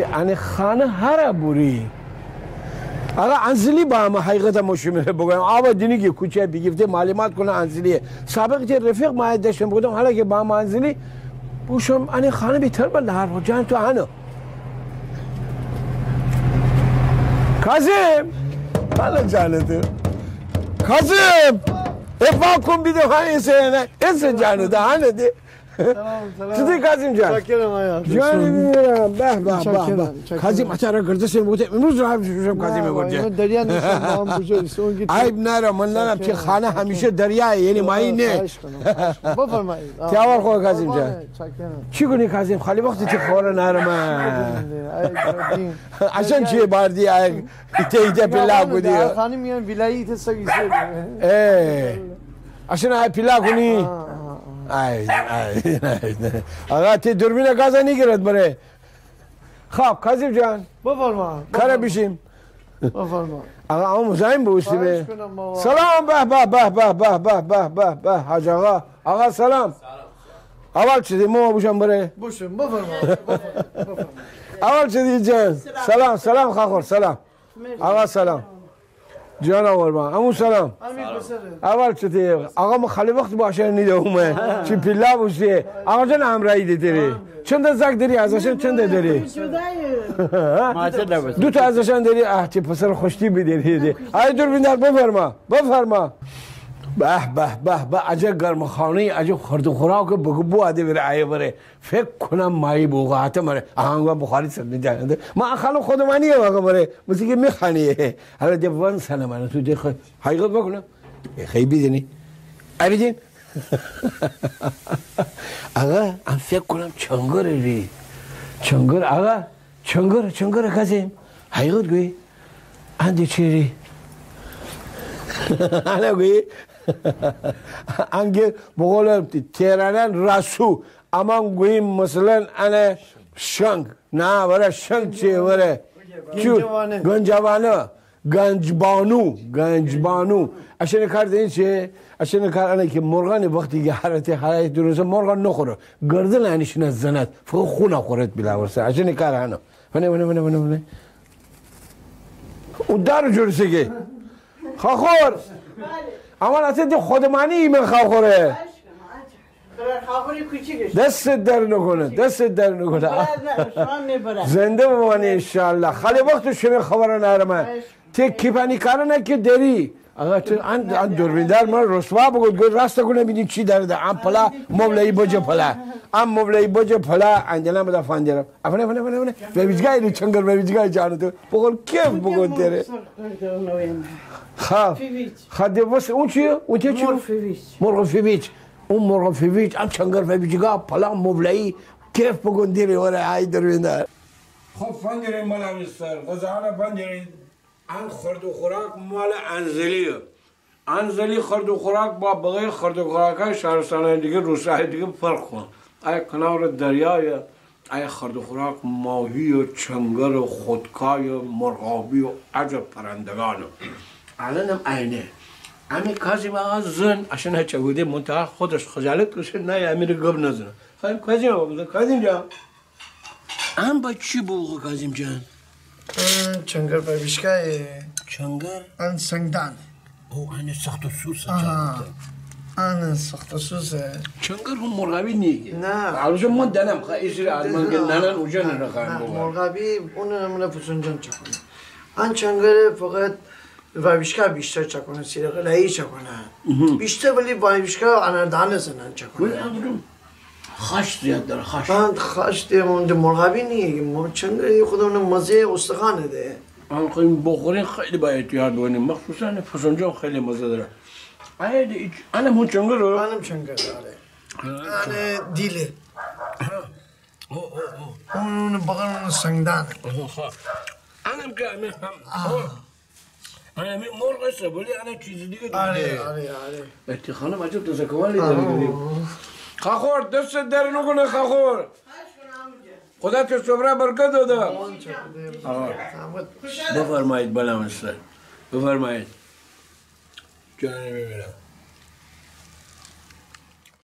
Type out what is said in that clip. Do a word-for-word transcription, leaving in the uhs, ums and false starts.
انه خانه هره بوری. آقا انزلی با همه حقیقت مو شمره بگویم. آبا دینی که کوچه بیگیفته معلومات کنه انزلیه. سابق تی رفیق ما داشتم بگفتم حالا که با همه انزلی بوشم انه خانه بیتر بند هر جان تو هنو. کاظم! حالا جان تو. کاظم! ای واکن بیده هنه ایسه نه. ایسه جان تو هنه دی. سلام، سلام. چطوری کاظم جان؟ چاکرم آیا. جان میرم. به، به، به، به. چاکرم، چاکرم. کاظم اتره گرده سیم بوده. امروز راه شوشم کاظم نه، بوده. دریا نیستم، با هم بوجه ایستون کی عیب نره، من نرم. تی خانه همیشه دریایه، یعنی مایی نه. خواهش کنم، خواهش کنم. بفرمایید. تی احوال خوبه کاظم جان؟ قربانت، چاکرم. چی کنی کاظم؟ خالی وقت تی خوره نرمه. اشان چی باردی؟ ایته ایته پیلا کودی. خانه میان ولایی ایته سگی سگی. اه. اشان های پیلا کنی. آی، آی، آی. آقا، تی دوربین گازا نیگیرد بره. خب، کاظم جان. بفرما، کره بفرما. بیشیم. بفرما. آقا، اما مزاحم بوستی به. خواهش کنم بابا. سلام، به، به، حاج آقا. آقا، سلام. سلام. احوال چطوری؟ مو بوشم بره. بوشم، بفرما، بفرما، بفرما. احوال چطوری جان؟ سلام. سلام، سلام، خاخور، سلام. مرسی. آقا، سلام. جان قربان. عمو سلام. امین پسر. احوال چطوری؟ آقا، ما خالی وقت باشه نیده اومه. چی پیلا بوستی؟ آقا جان همراهی دیدی. چند زاک دری ازشان؟ چند دری؟ دو تا ازشان دری. اه، چی پسر خوشتی بیدری. آی دوربیندار، بفرما، بفرما. به، به، به، به، عجب گرمخانه، عجب خورد و خوراک بگو بو آده بره، آیه بره. فکر کنم مایی بوغاته مره. آهنگا بخاری سر می‌دهنده. ما خانه خودمانیه واقعا مره. مثل که می‌خوانیه. حالا ده وان سنه مانه تو ده خ-، حقیقت بکنم. خیلی بیدینی. ابیدین. آقا، ام فکر کنم چنگره ری. چنگر، آقا، چنگر، چنگر کاظم. حقیقت گویی. اندی چی ری؟ انا گویی. انگه بقول تهرانان راسو. امان گوییم مثلا انا شنگ. نه، وره شنگ چیه، وره؟ چو؟ گنجوانه. گنجوانه. گنجبانو، گنجبانو. اشان کار دانی چیه؟ اشان کار انه که مرغان وقتی که حرارت، حرارت درسته، مرغان نخوره. گردن انیشان زند. فقط خون خورد بلا ورسه. اشان کار انه. ونه، ونه، ونه، ونه، ونه. او دارو جور سگه. خاخور. امان اصلا دی خودمانی ایمه خاخوره. برار خاخور کوچیکش. دست درد نکنه، دست درد نکنه. برار نه، شما می‌برار. زنده بمانی انشالله. خالی وقت شما خبر نرمه. تی کیپانی کارنه که دری. آقا تو ان، ان دوربیندار مره رسوا بوکود، گو راست کونه بیدین چی دره ده. ان پلا مبلایی بجه پلا. ان مبلایی بجه پلا، اندیلا مدا فاندیرم. افنه، افنه، افنه، افنه. ببیجگای ری چنگر، ببیجگای جان تو. بقول کیف بوکود دره. خب. فیویچ. خب ده بس اون چیه؟ اون چیه؟ مرغ فیویچ. مرغ فیویچ. اون مرغ فیویچ، ام چنگر فیویچگا، پلا مبلایی، کیف بوکون دیری وره، آی دوربیندار. خب فندیرین ملا مستر، غذا انا فندیرین. ان خورد و خوراک مال انزلیه. انزلی خورد و خوراک با بقیه خورد و خوراکای شهرستانای دیگه، روستاهای دیگه فرق کونه. آی کنار دریایه، آی خورد و خوراک ماهی و چنگر و خودکای و مرغابی و عجب پرندگانه. الانم عینه. امی کاظم آقا زن، اشان چه بوده، منتها خودش خجالت کشه، نه، امی ره گب نزنه. خوایم کاظم آقا بزن، کاظم جان. ان با چی بوغه کاظم جان؟ ان چنگر فیویچگایه. چنگر؟ ان سنگدانه. او، ان سخت و سوسه. آها. ان سخت و سوسه. چنگر هم مرغابی نیه. نه. البته من دانم، خا ایسی ره آلمان که ننن اوجا نه، ننه خوایم نه، بوغه. مرغابی، اون نمونه پسنجان چکونه. ان چنگره فقط فیویچگا بیشتر چکونه، سیرقلایی چکونه. بیشتر ولی فیویچگا اناردانه زنن چکونه. ولی ان خاش زیاد داره، خاش. ان خاش ده، اون ده مرغابی نیه، مر-، چنگره خود اون مزه استخوانه ده. ان خوایم بخورین خیلی با احتیاط بکنین، مخصوصا پسنجان خیلی مزه داره. آیا ده ایچ-، انم هون چنگره؟ انم چنگره، آره. آه. ان دیله. او، او، او. اون، اون بغل اون سنگدانه. اوه، خب. انم که امی هم. آه. آه. انه امی مرغ است، ولی انه چیز دیگه. آره، آره، آره. اتی خانم عجب تازه کوالی داره. خاخور، دست درد نکنه خاخور. خدا تی سفره برکت بده. آقا، بفرمایید، بلا مستر. بفرمایید. جان می‌میرم.